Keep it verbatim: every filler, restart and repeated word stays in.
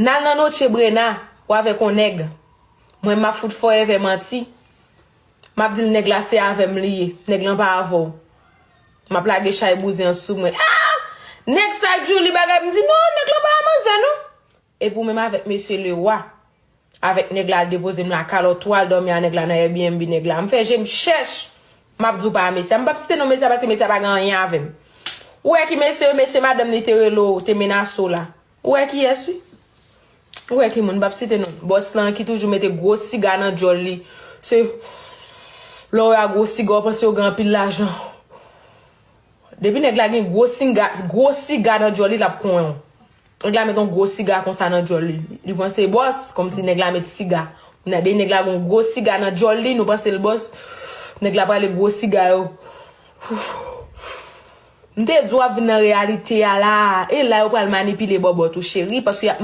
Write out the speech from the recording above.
N al nan Noche Brena, ou avèk yon nèg. Mwen, m ap fout forever manti. M ap di l nèg la se avè m li ye. Nèg lan pa avè w. M ap lage chay bouzen an sou mwen. Ah! Nèg sa k di w li bagay, m di non, nèg lan pa manzè non. Epi w menm avèk mesye Lewa. Avèk nèg la al depoze m lakay l, ou tou al dòmi a nèg la nan Airbnb nèg la. M fè je m chèch. M ap di w pa mesye a. M p ap site non mesye a paske mesye a pa gen anyen avè m. Ou wè ki mesye yo, mesye madanm li te rele w, te menase w la. Ou wè kiyès wi? Ou wè ki moun, m p ap site non. Bòs lan ki toujou mete gwo siga nan djòl li. Se lè w wè a gwo siga, w panse yo gen anpil lajan. Depi nèg la gen gwo siga, gwo siga nan djòl li, l ap konyen w. Nèg la met yon gwo siga konsa nan djòl li. Li panse bòs, kòmsi nèg la met siga. Depi nèg la gen yon gwo siga nan djòl li, nou panse l bòs. Nèg la prale gwo siga yo. M te di w ap vin nan reyalite a la. E la yo pral manipile bòbòt ou, cheri, paske y ap